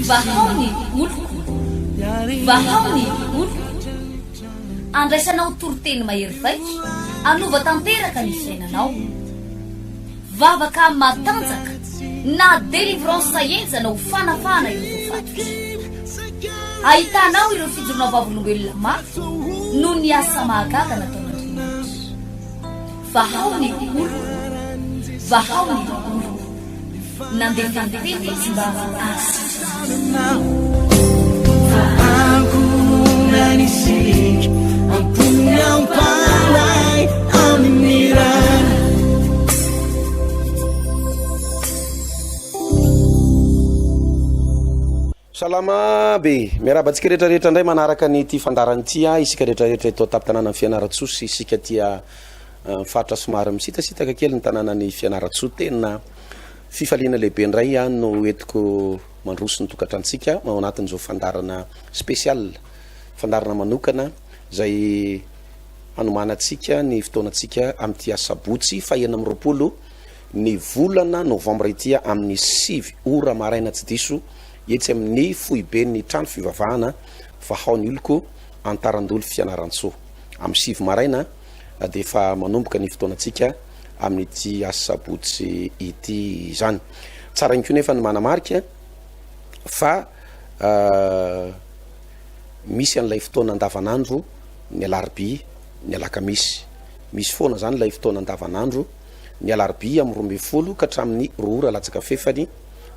Vahao ny oloko, vahao ny oloko. Andraisanao toriteny mahery vaika hanova tanteraka ny fiainanao. Vavaka matanjaka na délivrance henjana ho fanafahana ireo voafatotra. Ahitanao ireo fijoroana vavolombelona mafy noho ny asa mahagaga nataon'Andriamanitra. Vahao ny oloko, vahao ny oloko. Nandefa ny teny izy mba hahasitrana Salama be! Miarahaba antsika rehetra rehetra indray manaraka ny ity fandaharana ity ah, isika rehetra rehetra eto an-tampon-tanànan'i Fianarantsoa sy isika aty amin'ny faritra somary misitasitaka kely ny tanànan'i Fianarantsoa. Tena fifaliana lehibe indray ah no entiko mandroso ny tokantranontsika ao anatin'izao fandaharana spécial, fandaharana manokana izay hanomanantsika ny fotoanantsika amin'ity asabotsy faha 26 ny volana novambra ity amin'ny 9 ora maraina tsy diso etsy amin'ny foiben'ny trano fivavahana Vahao ny Oloko Antarandolo Fianarantsoa. Amin'ny 9 maraina dia efa manomboka ny fotoanantsika amin'ity asabotsy ity izany. Tsara ihany koa nefa ny manamarika fa misy an'ilay fotoana andavanandro ny alarobia ny alakamisy. Misy foana izany ilay fotoana andavanandro ny alarobia amin'ny 12 ka hatramin'ny 2 ora latsaka fefany,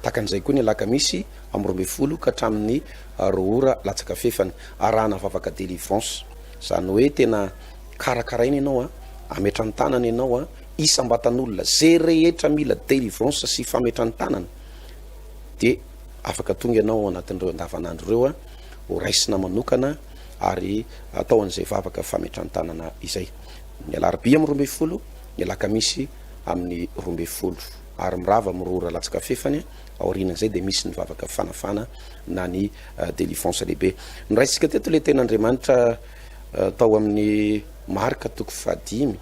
tahaka an'izay koa ny alakamisy amin'ny 12 ka hatramin'ny 2 ora latsaka fefany. Arahana vavaka délivrance. Izany hoe tena karakaraina ianao an, ametran-tanana ianao an, isam-batan'olona, ze rehetra mila délivrance sy fametran-tanana dia afaka tonga ianao ao anatin'ireo andavanandro ireo an, ho raisina manokana ary atao an'izay vavaka fametran-tanana izay. Ny alarobia amin'ny 12, ny alakamisy amin'ny 12 ary mirava amin'ny 2 ora latsaka fefany, aorianan'izay dia misy ny vavaka fanafana na ny délivrance lehibe. Noraisintsika teto ilay tenin'Andriamanitra tao amin'ny Marka toko fahadimy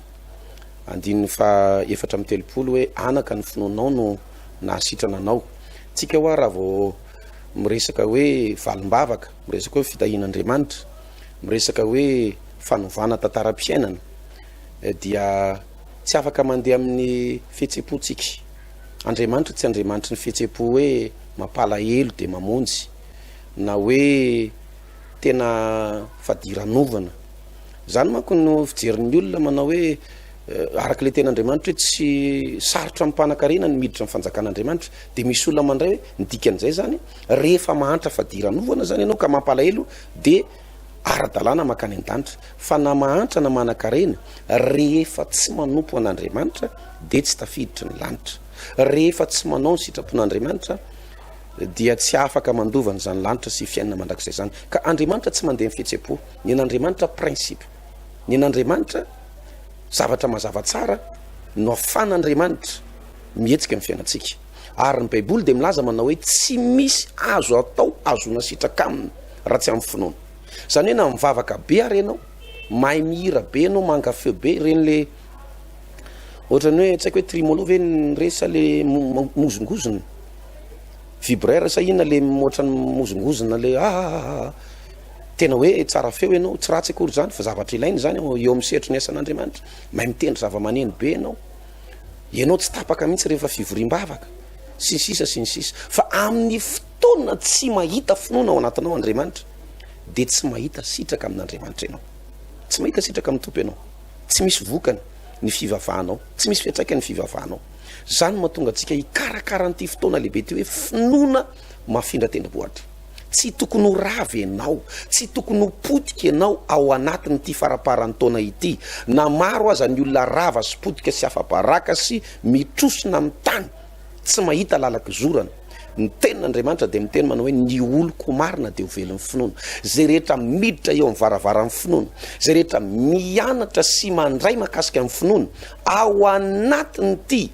andininy faha 34 hoe anaka ny finoanao no nahasitrana anao. Tsika hoa raha vao miresaka hoe valim-bavaka, miresaka hoe fitahian'Andriamanitra, miresaka hoe fanovana tantaram-piainana dia tsy afaka mandeha amin'ny fihetsem-po tsika. Andriamanitra tsy Andriamanitry ny fihetsem-po hoe mampalahelo dia mamonjy na hoe tena fadiranovana. Izany manko no fijerin'ny olona manao hoe araka ilay tenin'Andriamanitra hoe tsy sarotra amin'ny mpanankarena ny miditra amin'ny fanjakan'Andriamanitra. Dia misy olona mandray hoe ny dikan'izay izany rehefa mahantra fadiranovana izany ianao ka mampalahelo dia ara-dalàna mankany an-danitra. Fa na mahantra na manankarena rehefa tsy manompo an'Andriamanitra dia tsy tafiditry ny lanitra. Rehefa tsy manao ny sitrapon'Andriamanitra dia tsy afaka mandova an'izany lanitra sy fiainana mandrakizay izany. Ka Andriamanitra tsy mandeha amin'ny fihetsem-po. Ny an'Andriamanitra principe. Ny an'Andriamanitra zavatra mazava tsara no afan'Andriamanitra mihetsika amin'ny fiainantsika. Ary ny Baiboly dia milaza manao hoe tsy misy azo atao ahazoana sitraka aminy raha tsy amin'ny finoana. Izany hoe na mivavaka be ary ianao, mahay mihira be ianao, manga feo be, ireny le ohatran'ny hoe tsy haiko hoe trimolo ve ny re sa le mozongozona, vibreur sa inona le ohatran'ny mozongozona le ah, tena hoe tsara feo ianao, tsy ratsy akory izany fa zavatra ilaina izany eo amin'ny sehatry ny asan'Andriamanitra, mahay mitendry zava-maneno be ianao, ianao tsy tapaka mihitsy rehefa fivoriam-bavaka, sy ny sisa sy ny sisa, fa amin'ny fotoana tsy mahita finoana ao anatinao Andriamanitra dia tsy mahita sitraka amin'Andriamanitra ianao, tsy mahita sitraka amin'ny Tompo ianao, tsy misy vokany ny fivavahanao, tsy misy fiantraikany ny fivavahanao. Izany no mahatonga antsika hikarakara an'ity fotoana lehibe ity hoe finoana mafindra tendrombohitra. Tsy tokony ho rava ianao, tsy tokony ho potika ianao ao anatin'ity faramparan'ny taona ity. Na maro aza ny olona rava sy potika sy afa-baraka sy mitrosona amin'ny tany, tsy mahita lalan-kizorana. Ny tenin'Andriamanitra dia miteny manao hoe ny oloko marina dia ho velon'ny finoana. Izay rehetra miditra eo amin'ny varavaran'ny finoana, izay rehetra mianatra sy mandray mahakasika ny finoana ao anatin'ity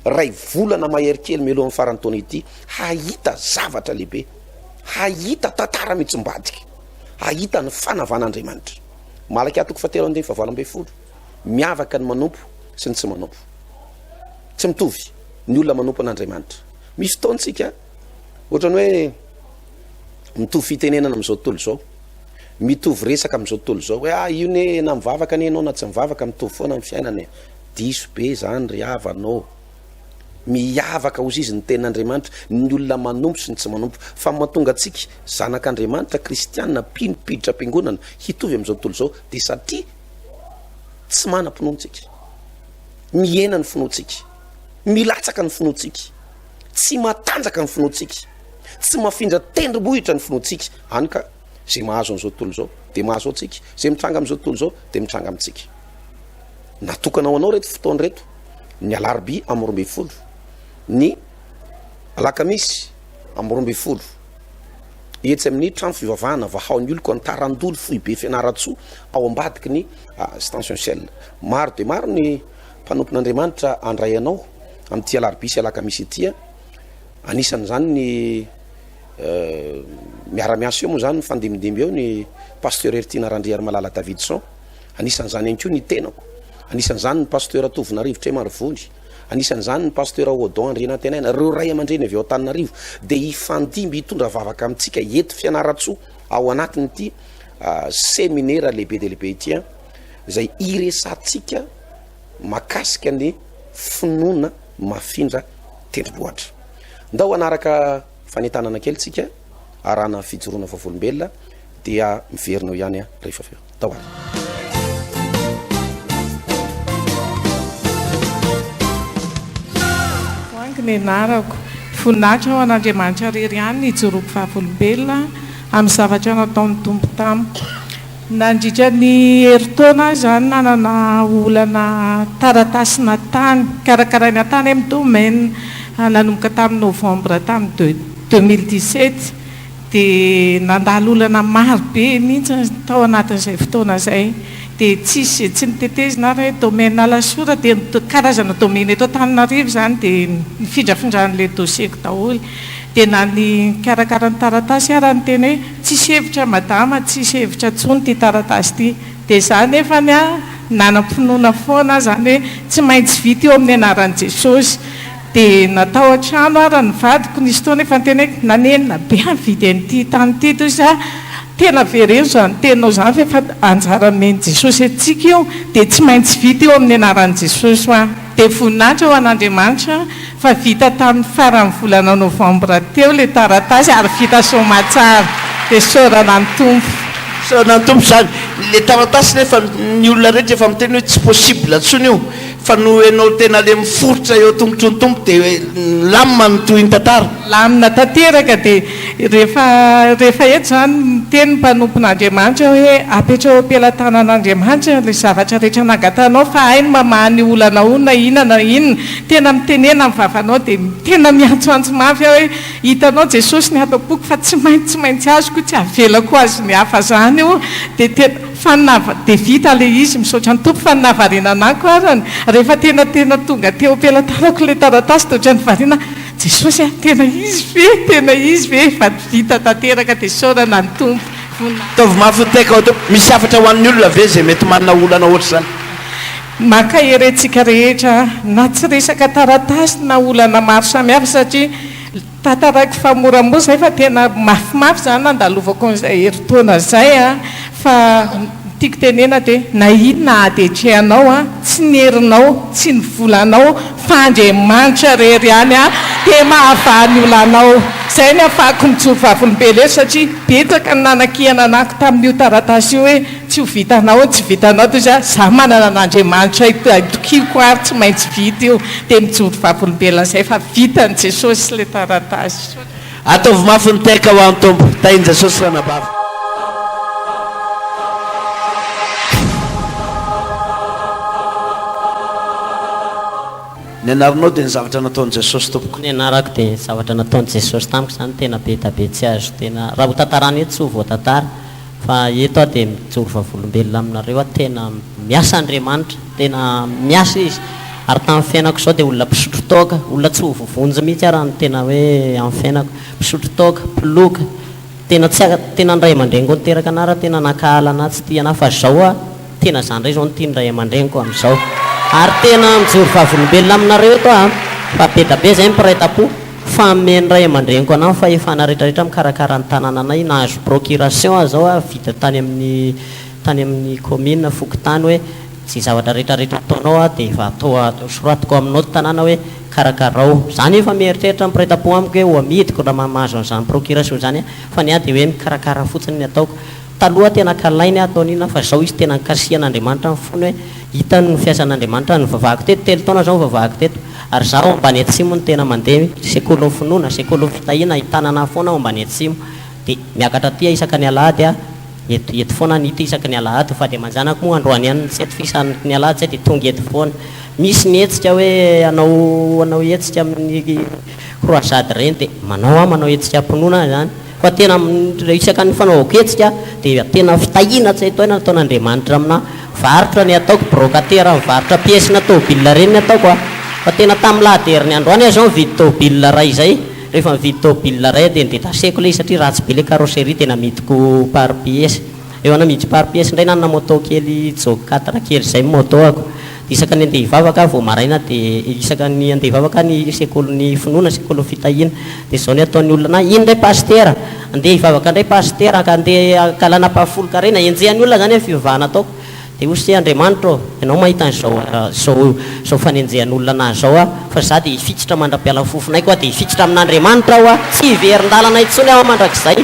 ray volana mahery kely mialohan'ny faran'ny taona ity, hahita zavatra lehibe, hahita tantara mitsimbadika, hahita ny fanavan'Andriamanitra. Malakia toko fahatelo andininy fahavalo ambin'ny folo, miavaka ny manompo sy ny tsy manompo. Tsy mitovy ny olona manompo an'Andriamanitra. Misy fotoana tsika ohatrany hoe mitovy fitenenana amin'izao tontolo izao, mitovy resaka amin'izao tontolo izao hoe ah io ne na mivavaka anie ianao na tsy mivavaka mitovy foana ny fiainana e. Diso be zany ry havana ô. Miavaka hozy izy ny tenin'Andriamanitra, ny olona manompo sy ny tsy manompo. Fa ny mahatonga antsika zanak'Andriamanitra, kristiana, mpino, mpiditra am-piangonana hitovy amin'izao tontolo izao dia satria tsy manam-pinoana tsika. Mihena ny finoantsika. Milatsaka ny finoantsika. Tsy matanjaka ny finoantsika. Tsy mafindra tendrombohitra ny finoantsika. Hany ka izay mahazo an'izao tontolo izao dia mahazo antsika. Izay mitranga amin'izao tontolo izao dia mitranga amintsika. Natokana ho anao ireto fotoana ireto, ny alarobia amin'ny 12, ny alakamisy amin'ny 12, etsy amin'ny trano fivavahana Vahao ny Oloko Antarandolo foibe Fianarantsoa ao ambadiky ny station Shell. Maro dia maro ny mpanompon'Andriamanitra handray anao amin'ity alarobia sy alakamisy ity. Anisan'izany ny miara-miasa eo moa izany mifandimbindimby eo ny Pasteur Heritiana Randriarimalala Davidson. Anisan'izany ihany koa ny tenako. Anisan'izany ny Pasteur Tovonarivo Tremarivony. Anisan'izany ny Pasteur Odon Andrianantenaina. Ireo ray aman-dreny avy ao Antananarivo dia hifandimby hitondra vavaka amintsika eto Fianarantsoa ao anatin'ity seminera lehibe dia lehibe ity izay hiresahantsika makasika ny finoana mafindra tendrombohitra. Ndao hanaraka fanentanana kely tsika arahana fijoroana vavolombelona dia miverina eo ihany rehefa avy eo. Tao ary. Voahangy ny anarako. Voninahitra ho an'Andriamanitra irery ihany ny hijoroako vavolombelona amin'ny zavatra nataon'ny Tompo tamiko. Nandritra ny herintaona aho izany nanana olana taratasina tany, karakaraina tany amin'ny domaine, nanomboka tamin'ny novembre tamin'ny 2017. Dia nandalo olana maro be mihitsy tao anatin'izay fotoana izay. Dia tsisy izay tsy notetezina ary hoe domaine Alasora dia karazana domaine eto Antananarivo izany dia nifindrafindran'ilay dossier-ko daholo. Dia na ny nikarakara ny taratasy ara niteny hoe tsisy hevitra madama, tsisy hevitra intsony ity taratasy ity. Dia izaho nefany nanam-pinoana foana aho izany hoe tsy maintsy vita io amin'ny anaran'i Jesosy. Dia natao an-trano ary ny vadiko, nisy fotoana efa niteny hoe nanenina be aho nividy an'ity tany ity toy izy ah, tena vereno izany teninao izany fa efa anjara nomen'i Jesosy antsika io dia tsy maintsy vita io amin'ny anaran'i Jesosy hoa. Dia voninahitra ho an'Andriamanitra fa vita tamin'ny faran'ny volana novambra teo ilay taratasy ary vita soamatsara. Dia isaorana ny Tompo. Isaorana ny Tompo izany. Ilay taratasy nefa ny olona rehetra efa miteny hoe tsy possible intsony io. Fa noho enao tena le miforitra eo tongotry ny Tompo de milamina ny tohiny tantara. Milamina tanteraka dia rehefa rehefa eto izany miteny ny mpanompon'Andriamanitra hoe apetraho eo am-pelatanan'Andriamanitra ilay zavatra rehetra nangatahanao fa hainy mamaha ny olanao na inona na inona, tena mitenena amin'ny vavanao dia tena miantsoantso mafy aho hoe hitanao Jesosy ny ato am-poko fa tsy maintsy tsy maintsy azoko io tsy avelako ho azon'ny hafa izany io dia tena Fa ny nava dia vita ilay izy, misaotra ny Tompo fa ny nahavariana anah koa arany, rehefa tena tena tonga teo am-pelatanako ilay taratasy dia ohatran'ny variana, Jesosy a, tena izy ve, tena izy ve, fa vita tanteraka dia isaorana ny Tompo, voninahitra. Ataovy mafy ny tehaka ao Tompo. Misy hafatra ho an'ny olona ve izay mety manana olana ohatr'izany? Mankahery antsika rehetra na tsy resaka taratasy na olana maro samihafa satria Tantaraiko fa moramora zay fa tena mafimafy zany nandalovako an'izay herintaona zay a! Fa ny tiako tenena dia na inona ady etrehanao a, tsy ny herinao, tsy ny volanao fa Andriamanitra irery ihany a dia mahavaha ny olanao. Zay ny ahafahako mijoro vavolombelo eto satria betsaka ny nanakihana anako tamin'io taratasy io hoe tsy ho vitanao, tsy vitanao toy izay, za manana an'Andriamanitra itokiako ary tsy maintsy vita io, dia mijoro vavolombelona izay fa vitan'i Jesosy ilay taratasy. Ataovy mafy ny tehaka ho an'i Tompo. Tahin'i Jesosy ranabavy. Ny anaranao dia ny zavatra nataon'i Jesosy tompoko. Ny anarako dia ny zavatra nataon'i Jesosy tamiko izany tena be da be tsy azo tena raha ho tantarana eto tsy ho voatantara. Fa eto aho dia mijoro vavolombelona aminareo aho tena miasa Andriamanitra, tena miasa Izy, ary tamin'ny fiainako izao dia olona mpisotro toaka, olona tsy ho voavonjy mihitsy aho raha ny tena hoe amin'ny fiainako, mpisotro toaka, mpiloka, tena tsy tena ny ray aman-dreniko niteraka anah raha tena nankahala anah tsy tia anah fa izao aho tena za indray izao no tian'ny ray aman-dreniko amin'izao, ary tena mijoro vavolombelona aminareo eto aho fa be da be izay ny mpiray tampo. Fa amen'ny ray aman-dreniko anah ny fahefana rehetra rehetra mikarakara ny tanànanay, nahazo procuration aho zao aho vita tany amin'ny tany amin'ny commune, fokontany hoe ze zavatra rehetra rehetra ataonao aho dia efa atao soratiko aminao ny tanàna hoe karakarao. Za nefa mieritreritra ny mpiray tampo amiko hoe ho amidiko raha mahazo an'izany procuration izany aho fa ny ahy dia hoe mikarakara fotsiny ny ataoko. Taloha tena kalainy aho ataony inona fa zao izy tena nikasihan'Andriamanitra ny fony hoe hitany ny fiasan'Andriamanitra nivavahako teto telo taona zao nivavahako teto ary zaho ao ambany atsimo no tena mandeha sekolin'ny finoana sekolin'ny fitahiana ahitana anah foana ao ambany atsimo dia miakatra aty aho isaka ny alahady aho eto eto foana ny hita isaky ny alahady vady aman-janako moa androany ihany no tsy eto fa isaky ny alahady zay dia tonga eto foana misy ny hetsika hoe hanao hanao hetsika amin'ny croisade ireny dia manao aho manao hetsika am-pinoana aho izany Fa tena isaka ny fanaovako hetsika dia tena fitahiana tsy hay tohaina nataon'Andriamanitra aminà. Varotra ny ataoko, brocataire mivarotra pièce-na tôbile ireny ny ataoko a. Fa tena tamin'ny lahaderin'ny androany aho izao nividy tôbile iray izay. Rehefa nividy tôbile iray aho dia nodetacheko ilay izy satria ratsy be ilay carrosserie dia namidiko par pièce. Eo anamidy par pièce indray nanana moto kely jog quatre kely izay ny moto-ako. Dia isaka ny andeha hivavaka aho vao maraina dia isaka ny andeha hivavaka aho ny sekolin'ny finoana, sekolin'ny fitahiana. Dia izao ny ataon'ny olona anah, iny indray pasitera, andeha hivavaka indray pasitera ka andeha hankalana ampahafolon-karena, enjehan'ny olona izany ny fivavahana ataoko. Dia hoy se, Andriamanitra ô, Ianao mahita an'izao izao izao fanenjehan'olona anah izao aho, fa izaho dia hifikitra mandra-piala fofon'aiko aho, dia hifikitra amin'Andriamanitra aho aho, tsy hiverin-dalana intsony aho mandrakizay.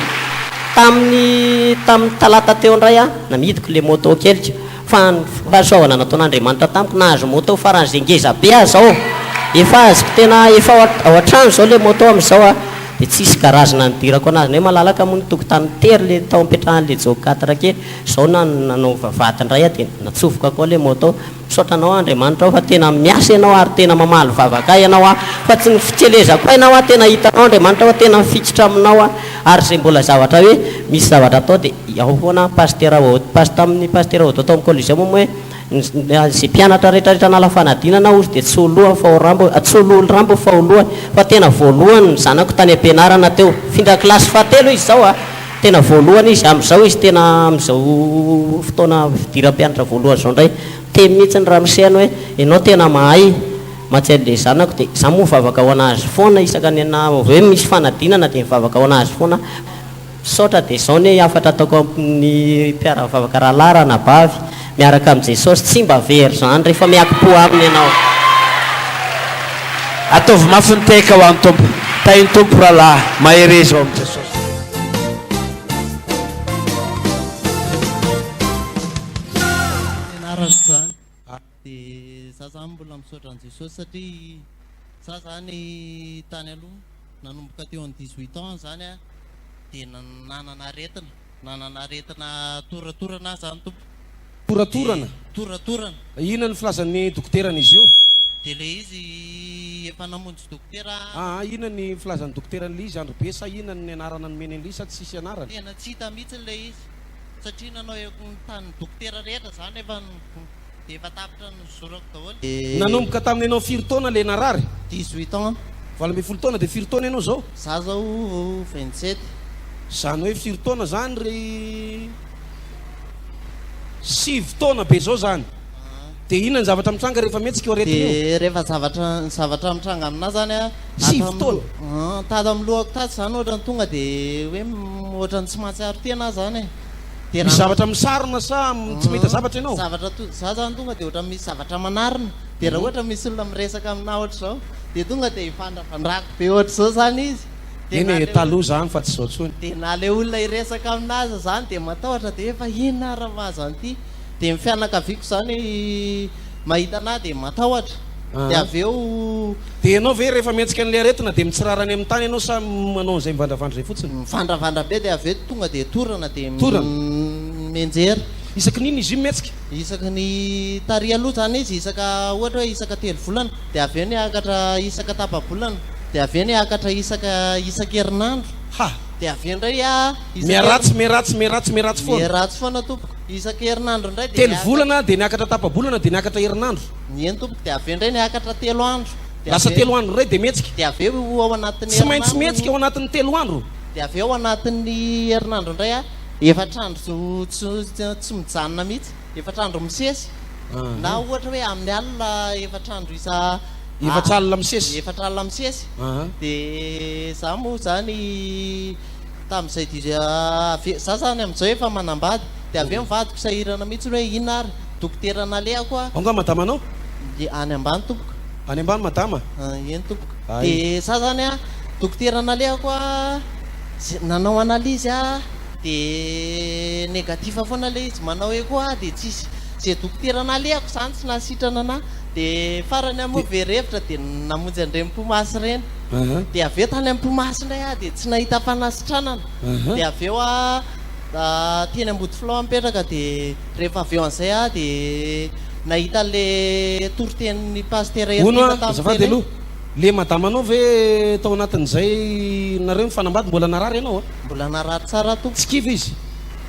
Tamin'ny tamin'ny talata teo indray aho, namidiko ilay moto keliko, fa ny fahasoavana nataon'Andriamanitra tamiko, nahazo moto faran'izay ngeza be aho izao, efa azoko tena efa ao ao an-trano izao ilay moto amin'izao a, dia tsisy garage nanidirako an'azy indray, malalaka moa ny tokotany tery ilay tao ampitrahan'ilay Jog quatre kely. Zao na nanao vavahady indray aho dia natsofoka koa ilay moto. Misaotra anao aho Andriamanitra o fa tena miasa ianao ary tena mamaly vavaka ahy ianao aho fa tsy ny fikelezako aina hoa tena hitanao Andriamanitra fa tena mifikitra aminao aho ary izay mbola zavatra hoe misy zavatra atao dia ao foana Pasitera Pas tamin'ny Pasitera Odo tao amin'ny Coliseum moa hoe izay mpianatra rehetra rehetra hanala fanadinana hozy dia tsy ho lohany fa ho rambo tsy ho lohan'ny rambo fa ho lohany fa tena voalohany ny zanako tany am-pianarana teo findra kilasy fahatelo izy izao a Tena voalohany izy amin'izao izy tena amin'izao fotoana fidiram-pianatra voalohany izao indray miteny mihitsy ny ramoseny hoe ianao tena mahay mantsy an'ilay zanako dia izaho moa mivavaka ho an'azy foana isaka ny na hoe misy fanadinana dia mivavaka ho an'azy foana aho. Misaotra dia izao ny hafatra ataoko amin'ny mpiara-mivavaka rahalahy ranabavy miaraka amin'i Jesosy tsy mba very izany rehefa miakim-po aminy ianao. Ataovy mafy ny tehaka ho an'ny Tompo. Tahin'ny Tompo rahalahy. Mahereza ao amin'i Jesosy. Fianarako zany de za zany mbola misaotra an'i Jesosy satria za zany tany aloha nanomboka teo amin'ny 18 ans zany a de nanana aretina nanana aretina toratorana aho zany tompoko Toratorana? Toratorana. Inona no filazan'ny dokoteran'izy io? De le izy efa namonjy dokotera Aa inona ny filazan'ny dokoteran'ilay izy andry be sa inona ny anarana nomeny an'ilay izy sa tsisy anarana? Tena tsy hita mihitsy ilay izy satria nanao eo tany dokotera rehetra za nefa de efa tapitra nozorako daholo. Nanomboka tamin'ny ianao firy taona ilay narary? 18 ans. 18 taona dia firy taona ianao izao? Za zao 27. Izany hoe firy taona izany ry Sivy taona be zao zany. Dia inona ny zavatra mitranga rehefa mihetsika io aretina io? Dia rehefa zavatra ny zavatra mitranga aminà zany a, Sivy ato taona. am- tato amin'ny lohako tato zany ohatran'ny tonga dia hoe ohatran'ny tsy mahatsiaro tena aho zany e. Dia Misy raha zavatra misarona sa tsy mahita zavatra ianao? Zavatra to- za zany tonga dia ohatran'ny misy zavatra manarona. Dia raha ohatra misy olona miresaka aminà ohatr'izao dia tonga dia ifandrafandrako be ohatr'izao zany izy. Dia Eny na e, le taloha zany fa tsy zao tsony. Dia na le olona hiresaka amina aza zany dia matahotra dia hoe fa inona ary mahazo an'ity? Dia ny fianakaviako zany mahita anah dia matahotra. Dia avy eo. Dia ianao ve rehefa mihetsika an'ilay aretina dia mitsirara any amin'ny tany ianao sa manao an'izay mivandravandra izay fotsiny? Mivandravandra be dia avy eo tonga dia torana dia Torana. mianjera. Isaky ny inona izy io mihetsika? Isaky ny tary aloha zany izy isaka ohatra hoe isaka telo volana dia avy eo niakatra isaka tapa-bolana. Dia avy eo niakatra isaka isan-kerinandro. Ha! Dia avy eo indray ah, isan-kerinandro. Miharatsy, miharatsy, miharatsy, miharatsy foana. Miharatsy foana tompoko. Isan-kerinandro indray dia Telo niakatra. volana dia niakatra tapa-bolana dia niakatra herinandro. Eny tompoko, dia avy eo indray niakatra telo andro. Dia Lasa avy eo. telo andro indray dia mihetsika. Dia avy eo ao anatin'ny Tsy maintsy herinandro. mihetsika ao anatin'ny telo andro. Dia avy eo ao anatin'ny herinandro indray ah, efatra andro tsy tsy mijanona mihitsy. Efatra andro misesy. Na ohatra hoe amin'ny alina efatra andro isa. Efatra alina misesy. Efatra alina misesy. Dia za moa zany tamin'izay dix avy za zany amin'izao efa manambady dia avy eo ny vadiko sahirana mihitsy hoe inona ary dokotera nalehako a. Ao nga madamanao? Dia any ambany tompoko. Any ambany madama? Eny tompoko. Dia za zany a dokotera nalehako a nanao analyse a dia négatif foana ilay izy, manao echo aho dia tsisy, izay dokotera nalehako izany tsy nahasitrana anah. Dia farany aho moa very hevitra dia namonjy an'ireny mpimasy ireny. Dia avy eo tany amin'ny mpimasy indray aho dia tsy nahita fanasitranana. Dia avy eo aho teny Ambodifilao aho mipetraka dia rehefa avy eo an'izay aho dia nahita an'ilay toritenin'ny Pasitera Hono Hermita aho, tamin'ny azafady télé. aloha, le madamanao ve tao anatin'izay nareo nifanambady mbola narary ianao a? Mbola narary tsara tompoko. Tsy kivy izy?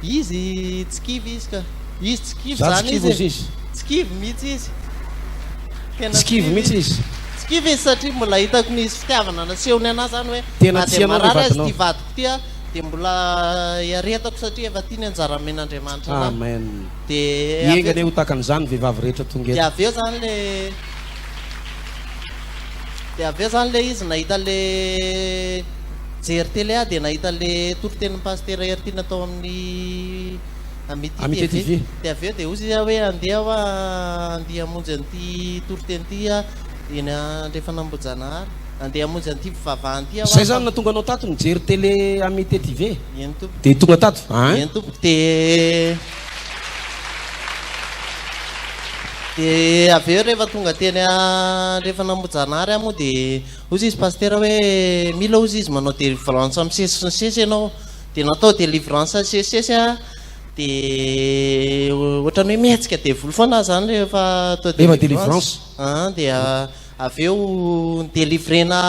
Izy tsy kivy izy ka. Izy tsy kivy Za tsy zany kivy izy hozy e. izy. Tsy kivy mihitsy izy. Tena Tsy tsy kivy kivy mihitsy izy. izy. Tsy kivy izy satria mbola hitako nisy fitiavana nasehony anahy zany hoe Tena na dia tia anao le marary aza vadinao. ity vadiko ity a dia mbola iaretako satria efa tia ny anjara omen'Andriamanitra anahy. Amen. Dia avy Enga eo anie ho tahaka an'izany ny vehivavy rehetra tonga dia eto. avy eo zany le dia avy eo zany le izy nahita le jery télé aho dia nahita le toritenin'i Pasitera Heritiana tao amin'ny Amity Amity TV. TV. Dia avy eo dia hozy izy hoe andeha aho andeha hamonjy an'ity toriteny ity aho eny Andrefan'Ambohijanahary. Andeha hamonjy an'ity fivavahana ity aho Zay fa zany nahatonga anao tato nijery télé Amity TV? Eny tompoko. Dia tonga tato hein? Eny tompoko. Dia dia avy eo rehefa tonga teny Andrefan'Ambohijanahary aho moa dia hozy izy pasitera hoe mila hozy izy manao délivrance misesy sy ny sesy ianao. Dia natao délivrance sesisesy aho dia ohatran'ny hoe mihetsika devoly foana aho zany rehefa atao Rehefa délivrance. délivrance. An, dia avy eo nidelivrena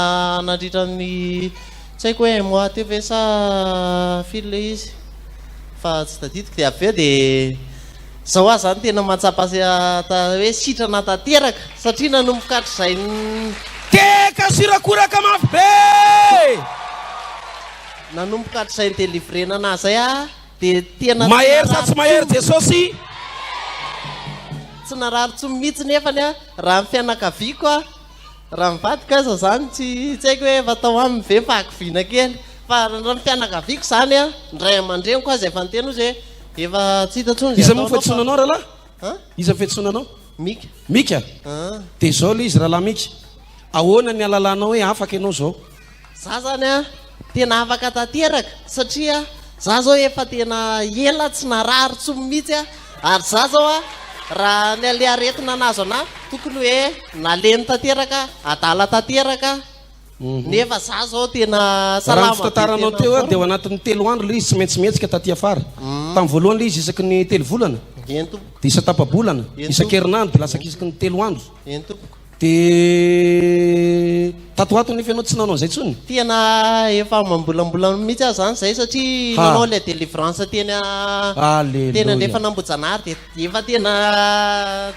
nandritra ny tsy haiko hoe un mois teo ve sa firy ilay izy fa tsy tadidiko dia avy eo dia zao aho zany tena mahatsapa hoe sitrana tanteraka satria nanomboka hatrizay Teka sy rakoraka mafy be! Nanomboka hatrizay nidelivrena anah zay ah de tena tsy Mahery sa narary tsy mahery tsony. Jesosy? Tsy narary tsony mihitsy nefany ah raha ny fianakaviako ah raha ny vadiko aza zany tsy tsy haiko hoe efa tao aminy ve fahakiviana kely fa raha ny fianakaviako zany ah ny ray aman-dreniko aza efa niteny ozy hoe efa tsy hita tsony zay Iza moa ataonao fa fiantsoana anao rahalahy? An? Iza fiantsoana anao? Mika. Mika? An. Dia izao ilay izy rahalahy Mika, ahoana ny ahalalanao hoe afaka ianao izao? Za zany a tena afaka tanteraka satria za zao efa tena ela tsy narary tsony mihitsy a ary za zao a raha ny le aretina nahazo anah tokony hoe nalemy tanteraka adala tanteraka nefa za zao tena Raha ny salama be fitantaranao tena teo en dia ao forme. anatin'ny telo andro ilay izy tsy maintsy mihetsika taty afara. Tamin'ny voalohany ilay izy isaky ny telo volana, Eny tompoko. dia isa-tapa-bolana, Eny tompoko. isan-kerinandro, dia lasa isaky ny telo andro. Eny tompoko. Dia tato ho ato nefa ianao tsy nanao an'izay intsony? Tena efa amam-bolambolana mihitsy aho izany izay satria Ha. nanao ilay délivrance teny a- teny Alléluia. Andrefan'Ambohijanahary dia efa tena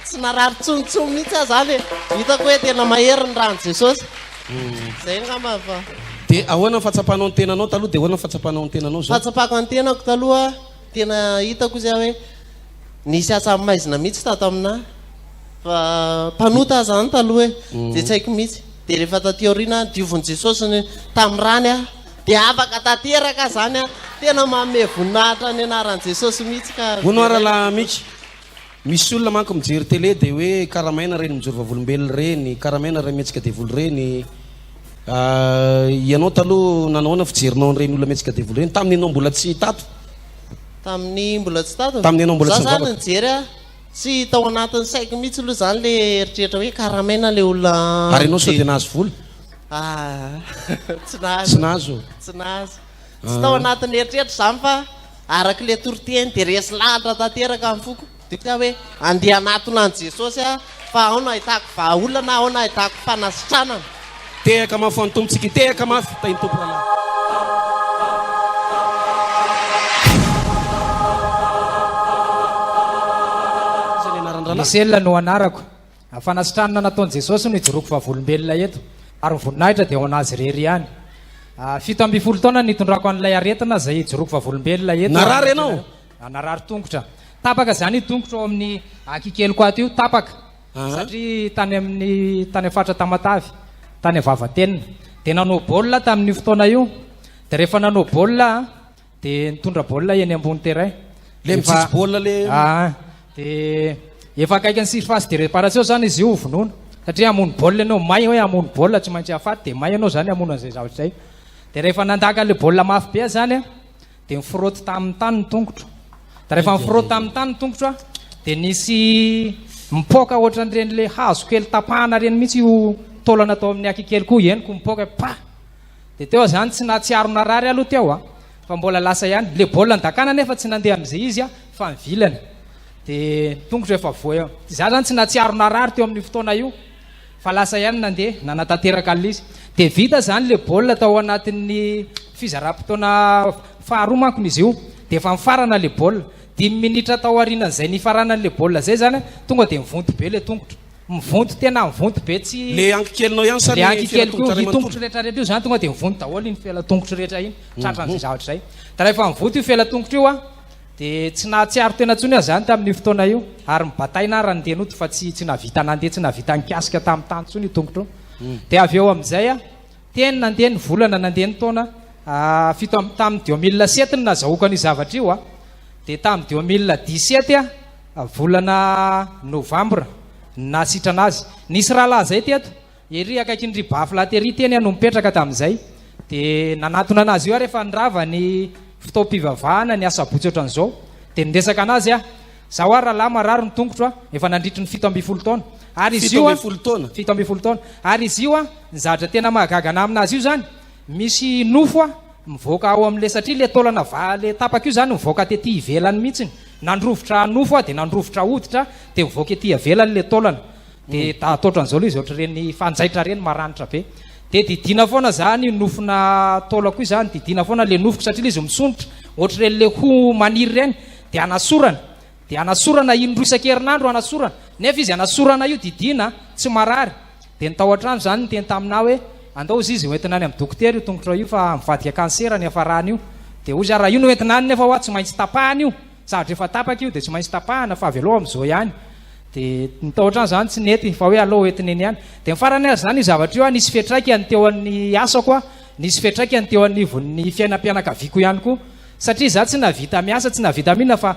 tsy narary intsony intsony mihitsy aho izany e. Hitako hoe tena mahery ny ràn'i Jesosy. Izay angamba fa. Dia ahoana ny fahatsapanao ny tenanao taloha dia ahoana ny fahatsapanao ny tenanao izao? Fahatsapako ny tenako taloha, tena hitako izy aho hoe nisy asa maizina mihitsy tato aminahy. Fa mpanota aho zany taloha e, dia tsy haiko mihitsy. Dia rehefa taty aoriana, diovin'i Jesosy ny tamin'ny rany aho, dia afaka tanteraka aho zany an. Tena manome voninahitra ny anaran'i Jesosy mihitsy ka. Hono hoa rahalahy Mika, misy olona manko mijery télé dia hoe karamaina ireny mijoro vavolombelona ireny, karamaina ireny mihetsika devoly ireny. Ianao taloha nanao ahoana fijerinao an'ireny olona mihetsika devoly ireny tamin'ny ianao mbola tsy tato? Tamin'ny mbola tsy tato? Tamin'ny ianao mbola Za tsy zany nivavaka. nijery aho. Tsy tao anatin'ny saiko mihitsy aloha izany le eritreritra hoe karamaina le olona Ary ianao sao dia dia nahazo vola? Ah, tsy nahazo. Tsy nahazo? Tsy nahazo. Tsy tao anatin'ny eritreritra izany fa araka ilay toriteny dia resy lahatra tanteraka ny foko. Dia hoy aho hoe andeha hanatona an'i Jesosy aho fa ao no ahitako vahaolana, ao no ahitako fanasitranana. Tehaka mafy ho an'ny Tompontsika, tehaka mafy, tahin'ny Tompo rahalahy. Iza ny anaran'ny rahalahy? Michel no anarako. Fanasitranana nataon'i Jesosy no ijoroako vavolombelona eto, ary ny voninahitra dia ho an'Azy irery ihany. 17 taona nitondrako an'ilay aretina izay ijoroako vavolombelona eto. Narary ianao? Narary tongotra. Tapaka izany io tongotro ao amin'ny akikeliko ato io, tapaka. Satria tany amin'ny tany amin'ny faritra Tamatave, tany Vavatenina. Dia nanao baolina aho tamin'io fotoana io. Dia rehefa nanao baolina aho, dia nitondra baolina eny ambony terrain. Le mitsitsy baolina le. Ah, dia efa akaikin'ny surface de réparation zany izy io ho vonoina. Satria hamono baolina ianao, may hoe hamono baolina tsy maintsy hahafaty, dia may ianao zany hamono an'izay zavatra izay. Dia rehefa nandaka an'ilay baolina mafy be aho zany an, Dia nifrotte tamin'ny tany ny tongotro. Dia rehefa nifrotte tamin'ny tany ny tongotro aho, dia nisy mipoaka ohatran'ireny le hazo kely tapahana ireny mihitsy io taolana tao amin'ny akikely koa, henoko mipoaka hoe pa! Dia teo aho izany tsy nahatsiaro narary aloha teo an, fa mbola lasa ihany. Le baolina nidakana anefa tsy nandeha amin'izay izy an, fa nivilana. Dia ny tongotro efa voa. Izaho izany tsy nahatsiaro narary teo amin'io fotoana io. Fa lasa ihany nandeha nanatanteraka an'ilay izy. Dia vita izany ilay baolina tao anatin'ny fizaram-potoana faharoa manko izy io. Dia efa nifarana ilay baolina. Dimy minitra tao aorianan'izay nifaranan'ilay baolina izay izany, tonga dia mivonto be ilay tongotra. Mivonto tena mivonto be tsy. Ilay ankikelinao ihany sa Ilay ny ankikeliko io, fela-tongotra iray io manontolo? tongotro rehetra rehetra io izany tonga dia mivonto daholo iny fela-tongotro rehetra iny, tratran'izay zavatra izay. Dia rehefa mivonto io fela-tongotro io an, Dia tsy nahatsiaro tena intsony aho izany tamin'io fotoana io, ary nibataina aho raha nandeha nody fa tsy tsy nahavita nandeha, tsy nahavita nikasika tamin'ny tany intsony io tongotro io. Dia avy eo amin'izay aho, teny nandeha ny volana, nandeha ny taona, fito amby, tamin'ny 2007 no nazahoako an'io zavatra io an, dia tamin'ny 2017 aho, volana novambra, no nahasitrana azy. Nisy rahalahy izay teto, Ery akaikin'ry Bafla tery teny aho no mipetraka tamin'izay. Dia nanatona an'azy io aho rehefa nirava ny fotoam-pivavahana ny asabotsy ohatran'izao. Dia niresaka an'azy aho. Zaho ary rahalahy marary ny tongotro a, efa nandritry ny 17 taona. Ary izy io a, 17 taona? 17 taona. Ary izy io a, ny zavatra tena mahagaga anah aminazy io izany, misy nofo a, mivoaka ao amin'ilay, satria ilay taolana va, ilay tapaka io izany mivoaka tety ivelany mihitsiny. Nandrovitra nofo aho dia nandrovitra hoditra dia mivoaka ety ivelany ilay taolana. Dia daty ohatran'izao ilay izy, ohatr'ireny fanjaitra ireny maranitra be. Dia didiana foana izany io nofona taolako io izany, didiana foana ilay nofoko satria ilay izy misondrotra, ohatr'ireny ilay hoho maniry ireny, dia anasorana, dia anasorana indroa isan-kerinandro anasorana, nefa izy anasorana io didiana tsy marary. Dia ny tao an-trano izany niteny taminà hoe, andao hozy izy hoentina any amin'ny dokotera io tongotrao io fa mivadika cancer ny hiafarany io. Dia hozy aho, raha io no hoentina any nefa hoa tsy maintsy tapahana io. Zavatra efa tapaka io dia tsy maintsy tapahana fa avelao amin'izao ihany. Dia ny tao an-trano izany tsy nety fa hoe aleo hoentina eny ihany. Dia ny farany aza izany io zavatra io nisy fiantraikany teo amin'ny asako, nisy fiantraikany teo anivon'ny fiainam-pianakaviako ihany koa. Satria izaho tsy nahavita miasa, tsy nahavita mihinana fa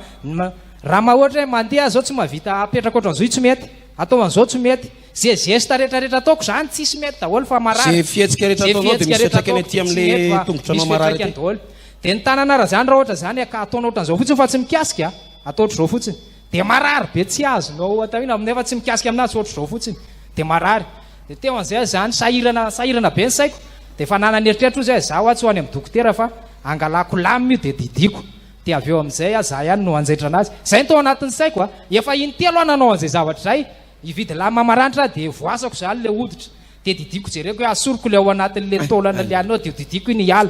raha ma ohatra hoe mandeha aho izao tsy mahavita apetraka ohatran'izao io tsy mety, atao an'izao tsy mety. Ze geste rehetra rehetra ataoko izany tsisy mety daholo fa marary. Ze fihetsika rehetra Ze ataonao dia fihetsika misy rehetra fiantraikany ataoko aty dia tsy amin'ilay mety fa tongotranao misy marary fiantraikany aty. daholo. Dia ny tanana ara zany raha ohatra zany ka ataonao ohatran'izao fotsiny fa tsy mikasika, atao ohatr'izao fotsiny dia marary be tsy azonao atao inona nefa tsy mikasika aminazy fa ohatr'izao fotsiny dia marary. Dia teo an'izay aho zany sahirana sahirana be ny saiko dia efa nanana eritreritra ozy aho izaho aho tsy ho any amin'ny dokotera fa angalako lame io dia didiako dia avy eo amin'izay aho za ihany no hanjaitra anazy. Izay no tao anatin'ny saiko a! Efa intelo aho nanao an'izay zavatra izay, hividy lame maranitra aho dia voasako izany ilay hoditra. Dia didiko jereko hoe asoriko ilay ao anatin'ilay taolana ilay anao dia didiko iny hiala.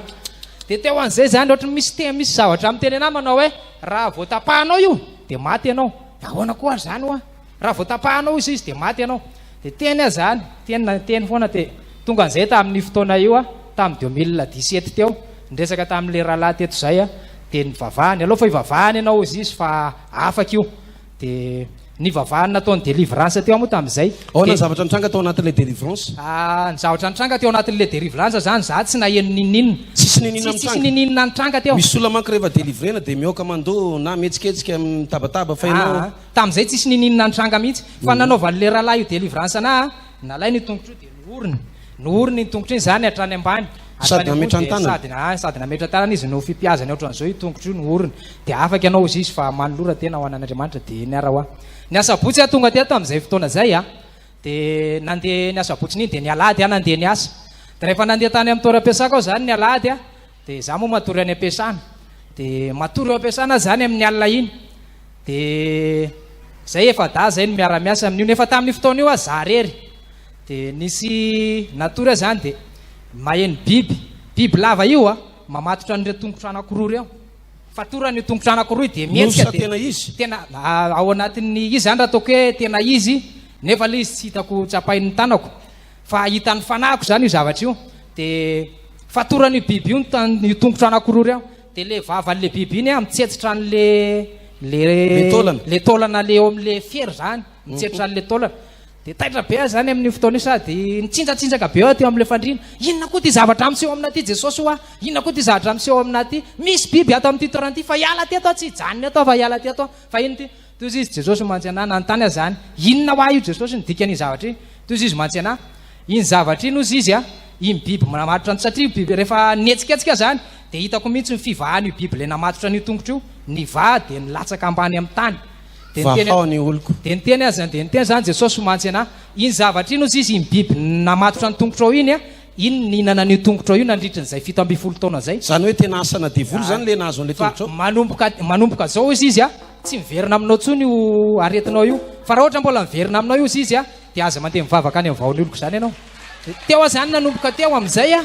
Dia teo an'izay izany ohatry ny misy te misy zavatra miteny anah manao hoe raha vao tapahanao io dia maty ianao. Dia ahoana koa ary izany hoa? Raha vao tapahanao izy izy dia maty ianao. Dia teny aho izany, teny na teny foana dia tonga an'izay tamin'io fotoana io aho, tamin'ny 2017 teo, niresaka tamin'ilay rahalahy teto izay aho, dia nivavahany, aleo fa hivavahana ianao hozy izy fa afaka io. Dia nivavahany nataony délivrance teo aho moa tamin'izay. Ahoana Dia ny zavatra nitranga tao anatin'ilay délivrance? Ah, ny zavatra nitranga teo anatin'ilay délivrance zany, za tsy naheno ninoninona. Tsisy ninoninona Tsisy tsisy mitranga? ninoninona nitranga teo. Misy olona manko rehefa délivrena dia mihoaka mandoa na mihetsiketsika mitabataba fa ianao. Ah, tamin'izay tsisy ninoninona nitranga mihitsy. Fa nanaovan'ilay rahalahy io délivrance anah, nalainy io tongotro io dia nohoriny. Nohoriny iny tongotro iny zany hatrany ambany. Sady Hatrany ambony nametrany dia tanana? sady ah, sady nametra tanana izy no fipiazany ohatran'izao io tongotro io nohoriny. Dia afaka ianao hozy izy fa manolora tena ho an'Andriamanitra dia eny ara hoa. Ny asabotsy aho tonga teto tamin'izay fotoana izay a, dia nandeha ny asabotsy iny dia ny alahady aho nandeha niasa. Dia rehefa nandeha tany amin'ny toeram-piasako aho izany ny alahady a, dia izaho moa matory any am-piasana. Dia matory eo am-piasana aho izany amin'ny alina iny. Dia izay efa-dahy izay no miara-miasa amin'io. Nefa tamin'io fotoana io aho za irery. Dia nisy natory aho izany dia maheno biby, biby lava io a, mamatotra an'ireo tongotro anankiroa ireo. Fatorana io tongotra anankiroa io dia mihetsika Nofy sa dia tena izy? tena ao anatin'ny izy zany raha ataoko hoe tena izy nefa ilay izy tsy hitako tsapain'ny tanako fa hitan'ny fanahiko zany io zavatra io dia fatorana io biby io ny tan- io tongotra anankiroa ireo dia le vavan'le biby iny a mitsetsitra an'le le Le taolana. le taolana le eo amin'le fery zany mitsetsitra an'le taolana. Dia taitra be aho izany amin'io fotoana io sady nitsinjatsinjaka be aho teo amin'ilay fandriana. Inona koa ity zavatra miseho aminà ity Jesosy hoa? Inona koa ity zavatra miseho aminà ity? Misy biby ato amin'ity toerana ity fa hiala teto aho, tsy hijanona eto aho fa hiala teto aho. Fa inona ity? Toy izy Jesosy mantsy anà, nanontany aho izany. Inona hoa io Jesosy ny dikan'iny zavatra iny? Toy izy mantsy anà, iny zavatra iny hozy izy a, iny biby namatotra an'io, satria io biby rehefa nihetsiketsika aho izany dia hitako mihitsy ny fivahan'io biby ilay namatotra an'io tongotro io, nivaha dia nilatsaka ambany amin'ny tany. Dia niteny Vahao ny oloko. Dia niteny azy, dia niteny izany Jesosy mantsy anà, iny zavatra iny hozy izy, iny biby namatotra ny tongotrao iny a, iny nihinana an'io tongotrao io nandritry ny izay 17 taona izay. Izany hoe tena asana devoly izany ilay nahazo an'ilay Fa tongotrao? manomboka, manomboka izao hozy izy a, tsy miverina aminao intsony io aretinao io. Fa raha ohatra mbola miverina aminao io hozy izy a, dia aza mandeha mivavaka any amin'ny vahoan'ny oloko izany ianao. Dia teo aho izany nanomboka teo amin'izay a,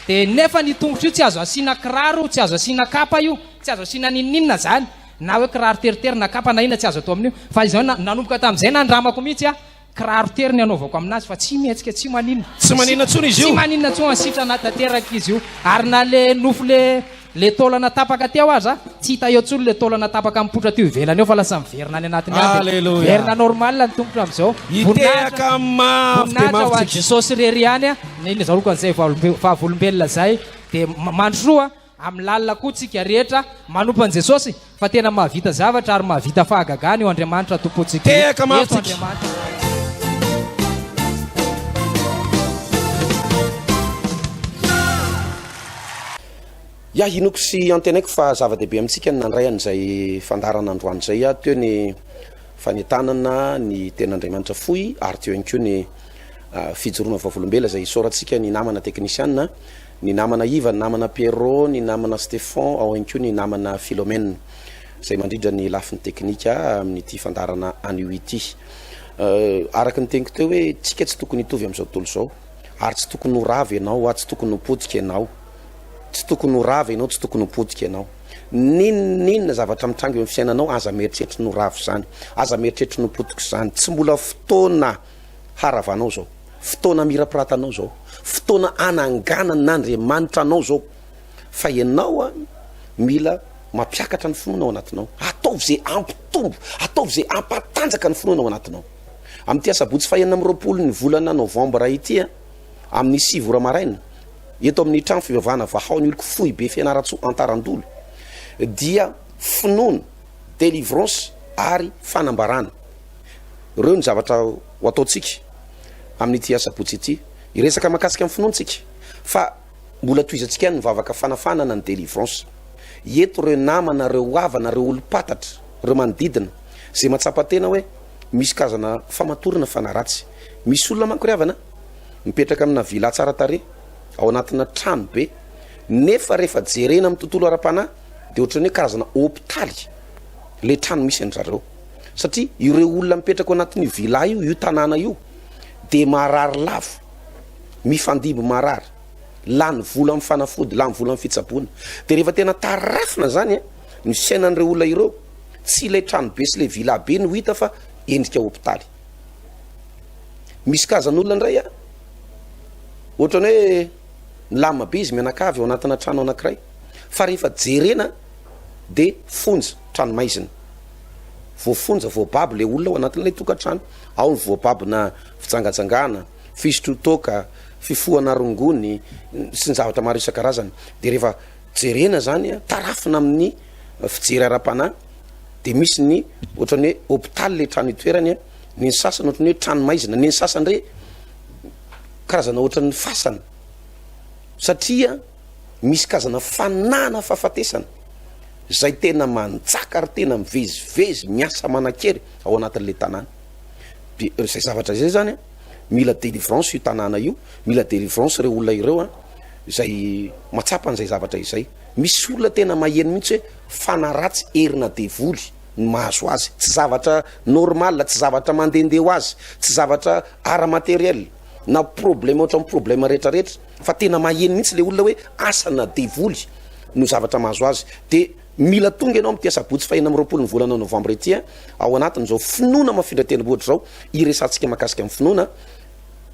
dia nefa ny tongotro io tsy azo asiana kiraro, tsy azo asiana kapa io, tsy azo asiana n'inon'inona izany. Na hoe kiraro teritery na kapa na inona tsy azo atao amin'io. Fa izao na, nanomboka tamin'izay nandramako mihitsy aho, kiraro tery ny anaovako aminazy fa tsy mihetsika, tsy maninona. Tsy maninona intsony izy io? Tsy maninona intsony, sitrana tanteraka izy io. Ary na le nofo le, le taolana tapaka teo aza, tsy hita eo intsony le taolana tapaka mipoitra teo ivelany eo fa lasa miverina any anatiny any. Dia Alléluia. miverina normal ny tongotra amin'izao. Voninahitra, Hitehaka mafy dia voninahitra ho mafy an'i tsika. Jesosy irery ihany a, ny nizaroko an'izay valombe- vavolombelona izay. Dia ma- mandrosoa. Amin'ny lalina koa tsika rehetra manompo an'i Jesosy fa tena mahavita zavatra ary mahavita fahagagana io Andriamanitra tompontsika io. Tehaka mafy Eto tsika. Andriamanitra. Ya, inoako sy antenaiko fa zava-dehibe amintsika ny nandray an'izay fandaharana androany izay. Teo ny fanentanana ny tenin'Andriamanitra fohy ary teo ihany koa ny fijoroana vavolombelona izay isaorantsika ny namana teknisiana. Ny namana Iva, ny namana Pierrot, ny namana Stéphon, ao ihany koa ny namana Philomène izay mandrindra ny lafiny teknika amin'ity fandaharana anio ity. Araka ny teniko teo hoe tsika tsy tokony hitovy amin'izao tontolo izao ary tsy tokony ho rava ianao ary tsy tokony ho potika ianao. Tsy tokony ho rava ianao, tsy tokony ho potika ianao. N'inon'inona zavatra mitranga eo amin'ny fiainanao, aza mieritreritra ny ho rava izany, aza mieritreritra ny ho potika izany. Tsy mbola fotoana haravanao izao. Fotoana amirapiratanao izao. Fotoana ananganan'Andriamanitra anao izao. Fa ianao an, mila mampiakatra ny finoana ao anatinao. Ataovy izay hampitombo, ataovy izay hampatanjaka ny finoana ao anatinao. Amin'ity asabotsy fahenina amby 20 ny volana novambra ity an, amin'ny 9 ora maraina, eto amin'ny trano fivavahana Vahao ny oloko foibe Fianarantsoa Antarandolo, dia finoana, délivrance ary fanambarana. Ireo ny zavatra ho ataontsika amin'ity asabotsy ity. Hiresaka mahakasika ny finoana tsika fa mbola tohizantsika ihany ny vavaka fanafanana ny délivrance. Eto ireo namana, ireo havana, ireo olom-pantatra, ireo manodidina izay mahatsapa tena hoe misy karazana famatorana fanahy ratsy. Misy olona manko ry havana mipetraka amina villa tsara tarehy ao anatina trano be nefa rehefa jerena amin'ny tontolo ara-panahy dia ohatran'ny hoe karazana hopitaly ilay trano misy an-dry zareo. Satria ireo olona mipetraka ao anatin'io villa io, io tanàna io, dia marary lava, mifandimby marary, lany vola amin'ny fanafody, lany vola amin'ny fitsaboana. Dia rehefa tena tarafina izany ny fiainan'ireo olona ireo, tsy ilay trano be sy ilay villa be no hita fa endrika hopitaly. Misy karazan'olona indray an, ohatran'ny hoe milamina be izy mianakavy ao anatina trano anankiray, fa rehefa jerena dia fonja, tranomaizina. Voafonja, voababo ilay olona ao anatin'ilay tokantrano. Ao ny voababona fijangajangana, fisotroan-toaka, fifohana rongony sy ny zavatra maro isan-karazany. Dia rehefa jerena izany, tarafina amin'ny fijery ara-panahy, dia misy ny ohatran'ny hoe hopitaly ilay trano itoerany, ny ny sasany ohatran'ny hoe tranomaizina, ny ny sasany indray karazana ohatran'ny fasana satria misy karazana fanana fahafatesana izay tena manjaka ary tena mivezivezy miasa manan-kery ao anatin'ilay tanàna. De izay zavatra izay zany an, mila délivrance io tanàna io, mila délivrance ireo olona ireo an, izay mahatsapa an'izay zavatra izay. Misy olona tena maheno mihitsy hoe fanahy ratsy herina devoly no mahazo azy, tsy zavatra normal, tsy zavatra mandehandeha ho azy, tsy zavatra ara-matériel na problème ohatran'ny problème rehetrarehetra fa tena maheno mihitsy le olona hoe asana devoly no zavatra mahazo azy de mila tonga ianao amin'ity asabotsy faha 26 ny volana novambra ity a, ao anatin'izao finoana mafindra tendrombohitra izao hiresahantsika mahakasika ny finoana,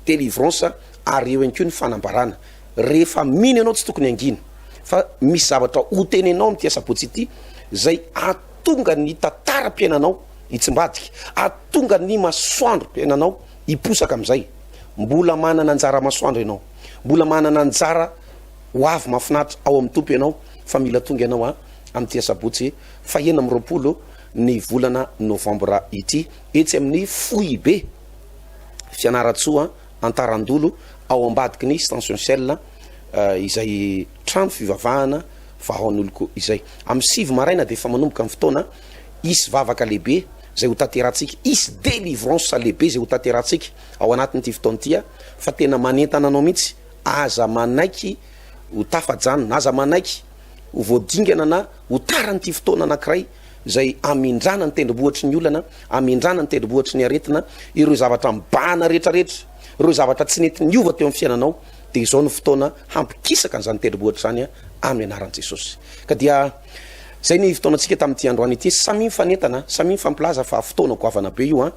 délivrance ary eo ihany koa ny fanambarana. Rehefa mino ianao tsy tokony hangina fa misy zavatra ho tenenao amin'ity asabotsy ity izay hahatonga ny tantaram-piainanao hitsimbadika, hahatonga ny masoandrom-piainanao. Hiposaka amin'izay. Mbola manana anjara masoandro ianao. Mbola manana anjara ho avy mahafinaritra ao amin'ny Tompo ianao fa mila tonga ianao a amin'ity asabotsy fahenina amby 20 ny volana novambra ity etsy amin'ny foibe Fianarantsoa Antarandolo ao ambadiky ny station Shell izay trano fivavahana vahaon'oloko izay. Amin'ny 9 maraina dia efa manomboka ny fotoana, hisy vavaka lehibe izay ho tanterahantsika, hisy délivrance lehibe izay ho tanterahantsika ao anatin'ity fotoana ity fa tena manentana anao mihitsy, aza manaiky ho tafajanona, aza manaiky ho voadingana na ho taran'ity fotoana anankiray izay hamindrana ny tendrombohitry ny olana, hamindrana ny tendrombohitry ny aretina, ireo zavatra mibahana rehetrarehetra, ireo zavatra tsy nety niova teo amin'ny fiainanao, dia izao no fotoana hampikisaka an'izany tendrombohitra izany amin'ny anaran'i Jesosy. Ka dia izay ny fotoanantsika tamin'ity androany ity, samia mifanentana, samia mifampilaza fa fotoana goavana be io an,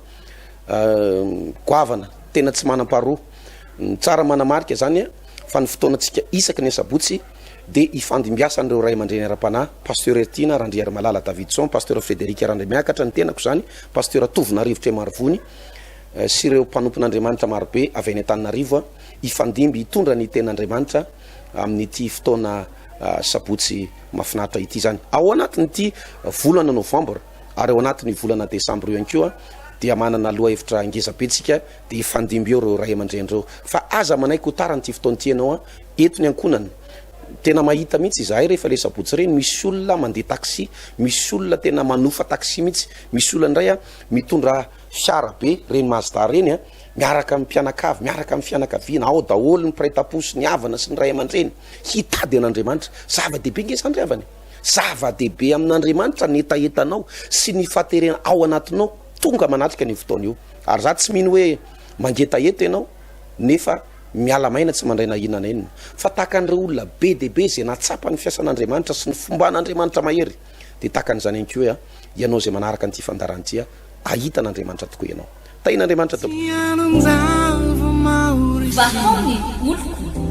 goavana, tena tsy manam-paharoa. Ny tsara manamarika izany fa ny fotoanantsika isaky ny asabotsy dia ifandimbiasan'ireo ray aman-dreny ara-panahy, Pasteur Heritiana Randriarimalala Davidson, Pasteur Frederic Randriamiakatra, ny tenako izany, Pasteur Tovonarivo Tremarovony, sy ireo mpanompon'Andriamanitra marobe avy any Antananarivo hifandimby hitondra ny tenin'Andriamanitra amin'ity fotoana sabotsy mahafinaritra ity izany. Ao anatin'ity volana novambra ary ao anatin'ny volana desambra io ihany koa dia manana lohahevitra ngeza be tsika dia hifandimby eo ireo ray aman-dreny ireo. Fa aza manaiky ho tara an'ity fotoana ity ianao an! Eto ny ankohonana. Tena mahita mihitsy izahay rehefa ilay sabotsy ireny, misy olona mandeha taxi, misy olona tena manofa taxi mihitsy, misy olona indray an mitondra fiara be, ireny Mazda ireny an, miaraka amin'ny mpianakavy, miaraka amin'ny fianakaviana, ao daholo ny mpiray tampo sy ny havana sy ny ray aman-dreny, hitady an'Andriamanitra. Zava-dehibe ange izany ry havana e! Zava-dehibe amin'Andriamanitra ny hetahetanao sy ny fahaterena ao anatinao tonga manatrika an'io fotoana io. Ary za tsy mino hoe mangetaheta ianao nefa miala maina tsy mandray na inona na inona. Fa tahaka an'ireo olona be dia be izay nahatsapa ny fiasan'Andriamanitra sy ny fomban'Andriamanitra mahery dia tahaka an'izany ihany koa ianao izay manaraka an'ity fandaharana ity hahita an'Andriamanitra tokoa ianao. Tahin'Andriamanitra tompoko. Vahao ny oloko,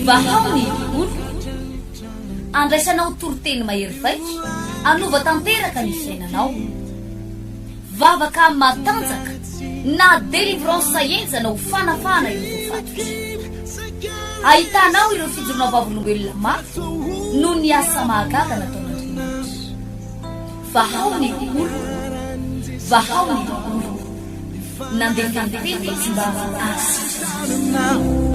vahao ny oloko. Andraisanao toriteny mahery vaika, hanova tanteraka ny fiainanao. Vavaka matanjaka na délivrance henjana ho fanafahana ireo voafatotra. Ahitanao ireo fijoroana vavolombelona mafy noho ny asa mahagaga nataon'Andriamanitra. Vahao ny oloko, vahao ny oloko. Nandefa ny teny izy mba hahasitrana azy.